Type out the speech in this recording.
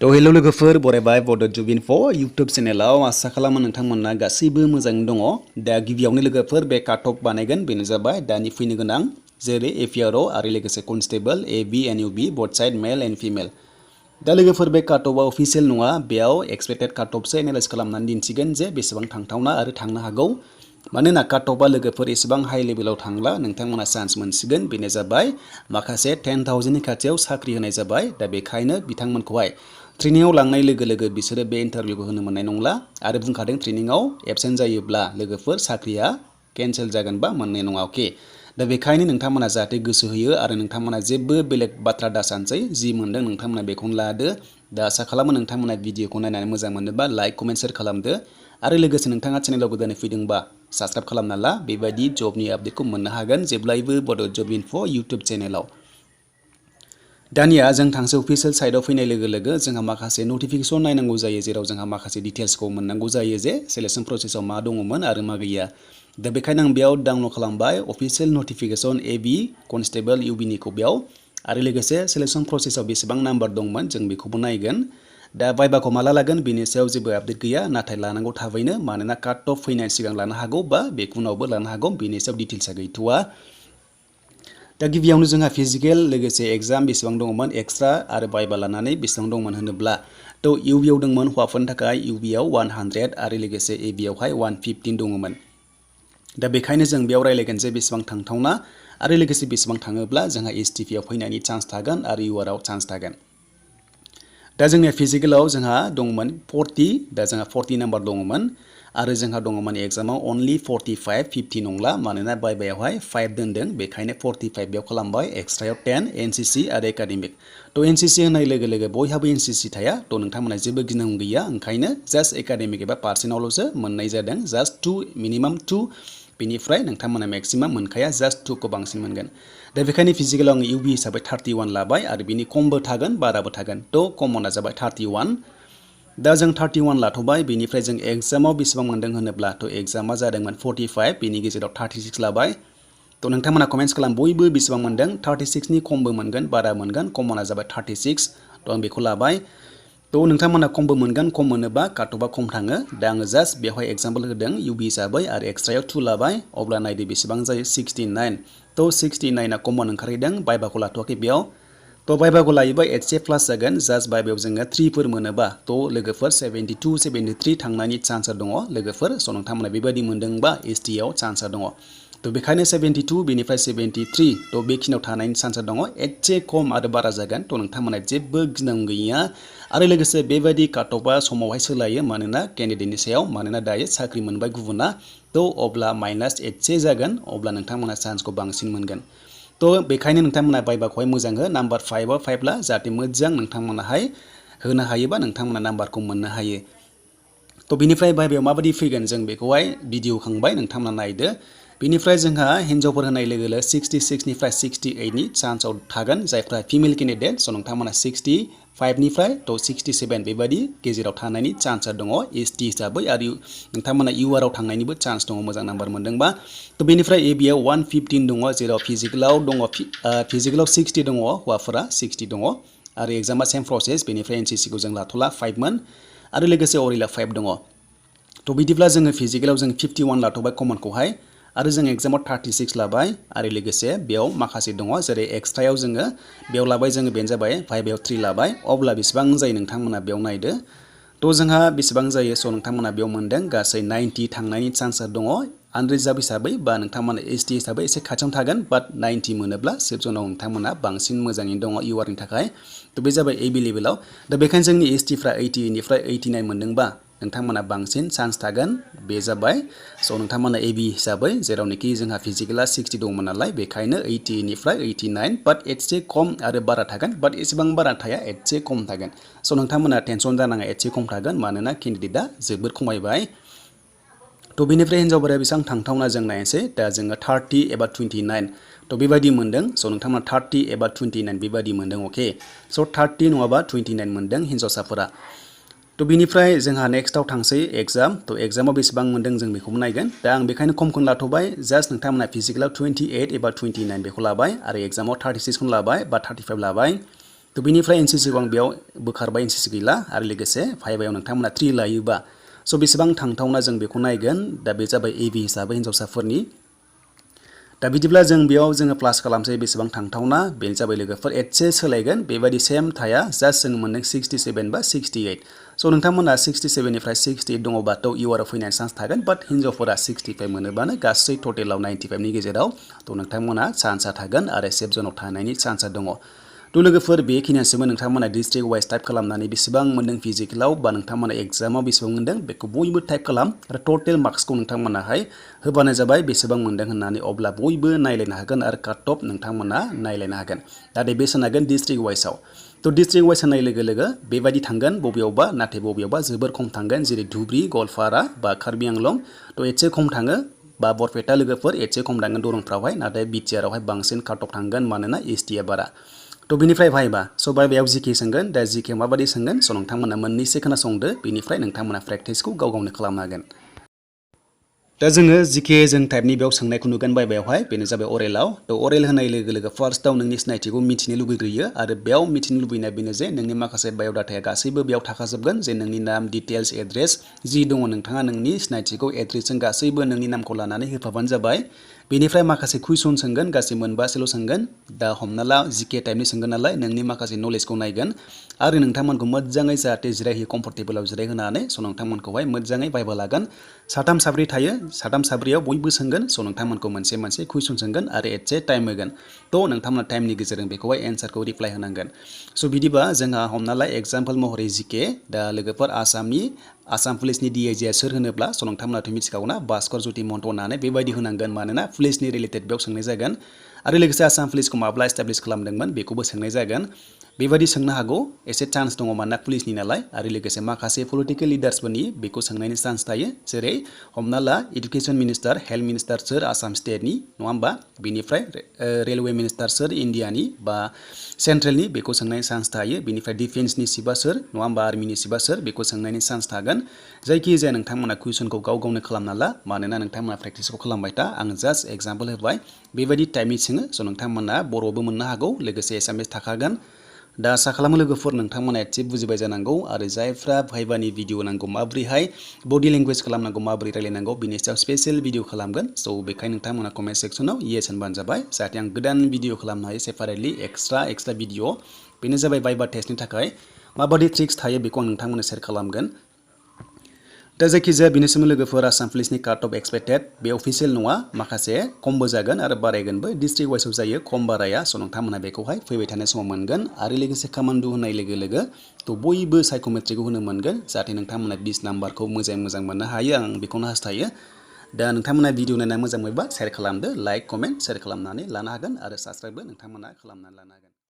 तो हेलो लोगोफोर बरायबाय बड' जब इनफो इउटुब चेनेलाव आसा खालामो नोंथांमोना गासैबो मोजाङै दङ। दा गिबियावनो लोगोफोर बे काटअफ बानायगोन बेनो जाबाय दानि फैनो गोनां जेरै एपिआरअ आरो लोगोसे कनस्टेबल एबि एन्ड इउबि बोथ साइड मेल एन्ड फिमेल। दा लोगोफोर बे काटअफआ अफिसियेल नङा, बेयाव एक्सपेक्टेड काटअफसो एनालाइज खालामनानै दिन्थिगोन जे बेसेबां थांथावना आरो थांनो हागौ। मानोना काटअफआ लोगोफोर एसेबां हाई लेभेलाव थांब्ला नोंथांमोना चान्स मोनसिगोन, बेनो जाबाय माखासे 10,000नि खाथियाव साख्रि होनाय जाबाय। दा बेखायनो बिथांमोनखौहाय ट्रेनिंआव लांनाय लोगो लोगो बिसोरो बे इन्टारभिउखौ होनो मोननाय नंला आरो बुंखादों ट्रेनिंआव एबसेन्ट जायोब्ला लोगोफोर साख्रिया केन्सेल जागोन बा मोननाय नङा। अके, दा बेखायनो नोंथांमोना जाहाथे गोसो होयो आरो नोंथांमोना जेबो बेलेग बाथ्रा दासानसै, जि मोनदों नोंथांमोना बेखौनो लादो। दा आसा खालामो नोंथांमोना भिडिअखौ नायनानै मोजां मोनोबा लाइक कमेन्ट शेयार खालामदो आरो लोगोसे नोंथाङा चेनेलाव गोदानै फैदोंबा साबस्क्राइब खालामना ला, बेबायदि जबनि आपडेटखौ मोननो हागोन जेब्लायबो बड' जब इनफो इउटुब चेनेलाव। दानिया जों थांसै अफिसियेल साइडआव फैनाय लोगो लोगो जोंहा माखासे नटिफिकेसन नायनांगौ जायो, जेराव जोंहा माखासे डिटेल्सखौ मोननांगौ जायो जे सिलेक्शन प्रसेसआव मा दङमोन आरो मा गैया। दा बेखायनो आं बेयाव डाउनलड खालामबाय अफिसियेल नटिफिकेसन एबि कनस्टेबल इउबिनिखौ बेयाव, आरो लोगोसे सिलेक्शन प्रसेसआव बेसेबां नाम्बार दंमोन जों बेखौबो नायगोन। दा भाइभाखौ माला लागोन बेनि सायाव जेबो आपडेट गैया, नाथाय लानांगौ थाबैनो, मानोना काट अफ फैनायनि सिगां लानो हागौ बा बेनि उनावबो लानो हागौ, बेनि सायाव डिटेल्सआ गैथ'वा। दा गिबियावनो जोंहा फिजिकेल लोगोसे एग्जाम बेसेबां दङमोन एक्सट्रा आरो भाइभा लानानै बेसेबां दंमोन होनोब्ला तो इउबिआव दंमोन हौवाफोरनि थाखाय इउबिआव 100 आरो लोगोसे एबिआवहाय 115 दङमोन। दा बेखायनो जों बेयाव रायलायगोन जे बेसेबां थांथावना आरो लोगोसे बेसेबां थाङोब्ला जोंहा एसटिपिआव फैनायनि चान्स थागोन आरो इउआरआव चान्स थागोन। दा जोंनिया फिजिकेलाव जोंहा दंमोन 40, दा जोंहा 40 नाम्बार दङमोन आरो जोंहा दङमोन एग्जामाव अनलि 45, 50 नंला, मानोना भाइभायावहाय 5 दोनदों, बेखायनो 45 बेयाव खालामबाय, एक्सट्रायाव 10 एनसिसि आरो एकाडेमिक। तो एनसिसि होननाय लोगो लोगो बयहाबो एनसिसि थाया, तो नोंथांमोना जेबो गिनांगौ गैया, ओंखायनो जास्ट एकाडेमिक एबा पार्सेन्टआवल'सो मोननाय जादों, जास्ट 2, मिनिमाम 2, बेनिफ्राय नोंथांमोना मेक्सिमाम मोनखाया, जास्ट 2 खौ बांसिन मोनगोन। दा बेखायनो फिजिकेलाव आङो इउबि हिसाबै 31 लाबाय आरो बिनि खमबो थागोन बाराबो थागोन, तो कमना जाबाय 31। दा जों 31 लाथ'बाय, बेनिफ्राय जों एग्जामाव बेसेबां मोनदों होनोब्ला तो एग्जामा जादोंमोन 45, बेनि गेजेराव 36 लाबाय। तो नोंथांमोना कमेन्ट्स खालाम बयबो बेसेबां मोनदों, 36नि खमबो मोनगोन बारा मोनगोन, कमना जाबाय 36, तो आं बेखौ लाबाय। तो नोंथांमोना खमबो मोनगोन, खम मोनोबा काटअफआ खम थाङो। दा आङो जास्ट बेवहाय एग्जाम्पल होदों इउबि हिसाबै आरो एक्सट्रायाव 2 लाबाय, अब्ला नायदो बेसेबां जायो 69। तो 69आ कमन ओंखारहैदों, भाइभाखौ लाथ'वाखै बेयाव। तो भाइभाखौ लायोबा 8 प्लास जागोन, जास्ट भाइभायाव जोङो 3 फोर मोनोबा तो लोगोफोर 72, 73 थांनायनि चान्सआ दङ लोगोफोर। स' नोंथांमोना बेबायदि मोनदोंबा एसटिआव चान्सआ दङ। तो बेखायनो 72 बेनिफ्राय 73, तो बेखिनियाव थानायनि चान्सआ दङ, एसे खम आरो बारा जागोन, तो नोंथांमोना जेबो गिनांगौ गैया। आरो लोगोसे बेबायदि काटअफआ समावहाय सोलायो, मानोना केन्डिडेटनि सायाव, मानोना दायो साख्रि मोनबाय गुबुना, तो अब्ला माइनास 8 जागोन, अब्ला नोंथांमोना चान्सखौ बांसिन मोनगोन। तो बेखायनो नोंथांमोना भाइभाखौहाय मोजां हो, नाम्बार 5आव 5 ला, जाहाथे मोजां नोंथांमोनाहाय होनो हायोबा नोंथांमोना नाम्बारखौ मोननो हायो। तो बिनिफ्राय भाइभायाव माबायदि फैगोन जों बेखौहाय भिडिअ खांबाय, नोंथांमोना नायदो। बिनिफ्राय जोंहा हिन्जावफोर होनाय लोगो लोगो 66निफ्राय 68नि चान्सआव थागोन जायफ्रा फिमेल केन्डिडेट, स' नोंथांमोना 65निफ्राय तो 67 बेबायदि गेजेराव थानायनि चान्सआ दङ एसटि हिसाबै, आरो नोंथांमोना इउआरआव थांनायनिबो चान्स दङ मोजां नाम्बार मोनदोंबा। तो बेनिफ्राय एबिआव 115 दङ, जेराव फिजिकेलाव दङ, फिजिकेलाव 60 दङ, हौवाफोरा 60 दङ आरो एग्जामा सेम प्रसेस। बेनिफ्राय एनसिसिखौ जों लाथ'ला 5 मोन आरो लोगोसे अरिला 5 दङ। तो बिदिब्ला जोङो फिजिकेलाव जों 51 लाथ'बाय कमनखौहाय, आरो जों एग्जामाव 36 लाबाय आरो लोगोसे बेयाव माखासे दङ, जेरै एक्सट्रायाव जोङो बेयाव लाबाय, जोङो बेनो जाबाय भाइभायाव 3 लाबाय, अब्ला बेसेबां जायो नोंथांमोना बेयाव नायदो। तो जोंहा बेसेबां जायो, स' नोंथांमोना बेयाव मोनदों गासै 90 थांनायनि चान्सआ दङ आनरिजार्भ हिसाबै, बा नोंथांमोना एसटि हिसाबै एसे खाथियावनो थागोन, बाट 90 मोनोब्ला सेफ जनाव नोंथांमोना बांसिन मोजाङैनो दङ इउआरनि थाखाय। तो बे जाबाय एबि लेभेलाव। दा बेखायनो जोंनि एसटिफ्रा 80निफ्राय 89 मोनदोंबा नोंथांमोना बांसिन चान्स थागोन, बे जाबाय। स' नोंथांमोना एबि हिसाबै, जेरावनोखि जोंहा फिजिकेला 60 दंमोन नालाय, बेखायनो 80निफ्राय 89, बाट एसे खम आरो बारा थागोन, बाट एसेबां बारा थाया, एसे खम थागोन। स' नोंथांमोना टेनसन जानाङा, एसे खम थागोन, मानोना केन्डिडेटआ जोबोद खमायबाय। तो बेनिफ्राय हिन्जावफोरा बेसेबां थांथावना जों नायनोसै। दा जोङो 30 एबा 29 तो बेबायदि मोनदों, स' नोंथांमोना 30 एबा 29 बेबायदि मोनदों। अके, स' 30 नङाबा 29 मोनदों हिन्जावसाफोरा। तो बिनिफ्राय जोंहा नेक्स्टआव थांसै एग्जाम। तो एग्जामाव बेसेबां मोनदों जों बेखौबो नायगोन। दा आं बेखायनो खमखौनो लाथ'बाय, जास्ट नोंथांमोना फिजिकेलाव 28 एबा 29 बेखौ लाबाय आरो एग्जामाव 36खौनो लाबाय बा 35 लाबाय। तो तो बेनिफ्राय एनसिसि खौ आं बेयाव बोखारबाय एनसिसि गैला आरो लोगोसे भाइभायाव नोंथांमोना 3 लायोबा स' बेसेबां थांथावना जों बेखौ नायगोन दा बे जाबाय एबि हिसाबै हिन्जावसाफोरनि दा बिदिब्ला जों बेयाव जोङो प्लास खालामसै बेसेबां थांथावना बेनो जाबाय लोगोफोर 8 सोलायगोन बेबायदि सेम थाया जास्ट जों मोनदों 67 बा 68 स' नोंथांमोना 67 निफ्राय 68 दङबाथ' इउआरआव फैनायनि चान्स थागोन बाट हिन्जावफोरा 65 मोनोबानो गासै टटेलाव 95 नि गेजेराव थ' नोंथांमोना चान्सआ थागोन आरो सेफ जनाव थानायनि चान्सआ दङ थ' लोगोफोर बेखिनियानोसोमोन नोंथांमोना डिस्ट्रिक्ट वाइज टाइप खालामनानै बेसेबां मोनदों फिजिकेलाव बा नोंथांमोना एग्जामाव बेसेबां मोनदों बेखौ बयबो टाइप खालाम आरो टटेल मार्क्सखौ नोंथांमोनाहाय होबानो जाबाय बेसेबां मोनदों होननानै अब्ला बयबो नायलायनो हागोन आरो काट अफ नोंथांमोना नायलायनो हागोन दा बे सोनागोन डिस्ट्रिक्ट वाइजआव थ' डिस्ट्रिक्ट वाइज होनाय लोगो लोगो बेबायदि थांगोन बबेयावबा नाथाय बबेयावबा जोबोर खम थांगोन जेरै धुब्रि गवालपारा बा कार्बि आंलं थ' एसे खम थाङो बा बरपेटा लोगोफोर एसे खम थांगोन दरंफ्रावहाय नाथाय बिटिआरावहाय बांसिन काट अफ थांगोन मानोना एसटिआ बारा थ' बिनिफ्राय भाइबा स' भाइबायाव जिके सोंगोन दा जिके माबायदि सोंगोन स' नोंथांमोना मोननैसो खोनासंदो बिनिफ्राय नोंथांमोना प्रेक्टिसखौ गाव गावनो खालामनो हागोन दा जोङो जिके जों टाइपनि बेयाव सोंनायखौ नुगोन बायबायावहाय बेनो जाबाय अरेलाव थ' अरेल होनाय लोगो लोगो फार्स्टआव नोंनि सिनायथिखौ मिथिनो लुबैग्रोयो आरो बेयाव मिथिनो लुबैनाय बेनो जे नोंनि माखासे बाय'डाटाया गासैबो बेयाव थाखाजोबगोन जे नोंनि नाम डिटेल्स एड्रेस जि दङ नोंथाङा नोंनि सिनायथिखौ एड्रेसजों गासैबो नोंनि नामखौ लानानै होफाबानो जाबाय बेनिफ्राय माखासे कुइसन सोंगोन गासै मोनबासोल' सोंगोन दा हमना ला जिके टाइपनि सोंगोन नालाय नोंनि माखासे नलेजखौ नायगोन आरो नोंथांमोनखौ मोजाङै जाहाथे जिरायहोयो कम्फर्टेबोलाव जिरायहोनानै स' नोंथांमोनखौहाय मोजाङै भाइबा लागोन साथाम साब्रै थायो साथाम साब्रैयाव बयबो सोंगोन स' नोंथांमोनखौ मोनसे मोनसे कुइसन सोंगोन आरो एसे टाइम होगोन थ' नोंथांमोना टाइमनि गेजेरजों बेखौहाय एन्सारखौ रिप्लाइ होनांगोन स' बिदिबा जोंहा हमना ला एग्जाम्पल महरै जिके दा लोगोफोर आसाम पुलिसनि डिआइजिआ सोर होनोब्ला स' नोंथांमोनाथ' मिथिखागौना भास्कर ज्योति महन्त होननानै बेबायदि होनांगोन मानोना पुलिसनि रिलेटेड बेयाव सोंनाय जागोन आरो लोगोसे आसाम पुलिसखौ माब्ला एस्टाब्लिश खालामदोंमोन बेखौबो सोंनाय जागोन बेबायदि सोंनो हागौ एसे चान्स दङ मानोना पुलिसनि नालाय आरो लोगोसे माखासे पलिटिकेल लिडार्सफोरनि बेखौ सोंनायनि चान्स थायो जेरै हमना ला इडुकेसन मिनिस्टार हेल्थ मिनिस्टार सोर आसाम स्टेटनि नङा होमबा बेनिफ्राय रेलवे मिनिस्टार सोर इन्डियानि बा सेन्ट्रेलनि बेखौ सोंनायनि चान्स थायो बेनिफ्राय डिफेन्सनि चिफआ सोर नङा होमबा आर्मिनि चिफआ सोर बेखौ सोंनायनि चान्स थागोन जायखिजाया नोंथांमोना कुइसनखौ गाव गावनो खालामना ला मानोना नोंथांमोना प्रेक्टिसखौ खालामबाय था आं जास्ट एग्जाम्पल होबाय बेबायदि टाइपनि सोङो स' नोंथांमोना बर'बो मोननो हागौ लोगोसे एसामिस थाखागोन दा आसा खालामो लोगोफोर नोंथांमोना एसे बुजिबाय जानांगौ आरो जायफ्रा भाइबानि भिडिअ नांगौ माबोरैहाय बडि लेंगुवेज खालामनांगौ माबोरै रायलायनांगौ बिनि सायाव स्पेसियेल भिडिअ खालामगोन स' बेखायनो नोंथांमोना कमेन्ट सेक्सनाव येस होनबानो जाबाय जाहाथे आं गोदान भिडिअ खालामनो हायो सेपारेटलि एक्सट्रा भिडिअ बेनो जाबाय भाइबा टेस्टनि थाखाय माबायदि ट्रिक्स थायो बेखौ आं नोंथांमोननो शेयार खालामगोन दा जायखिजाया बेनोसैमोन लोगोफोर आसाम पुलिसनि काट अफ एक्सपेक्टेड बे अफिसियेल नङा माखासे खमबो जागोन आरो बारायगोनबो डिस्ट्रिक्ट वाइसआव जायो खम बाराया स' नोंथांमोना बेखौहाय फैबाय थानाय समाव मोनगोन आरो लोगोसे कामान्डु होनाय लोगो लोगो थ' बयबो साइक'मेट्रिकखौ होनो मोनगोन जाहाथे नोंथांमोना 20 नाम्बारखौ मोजां मोननो हायो आं बेखौनो हास्थायो दा नोंथांमोना भिडिअ नायना मोजां मोनबा शेयार खालामदो लाइक कमेन्ट शेयार खालामनानै लानो हागोन आरो साबस्क्राइबबो नोंथांमोना खालामनानै लानो हागोन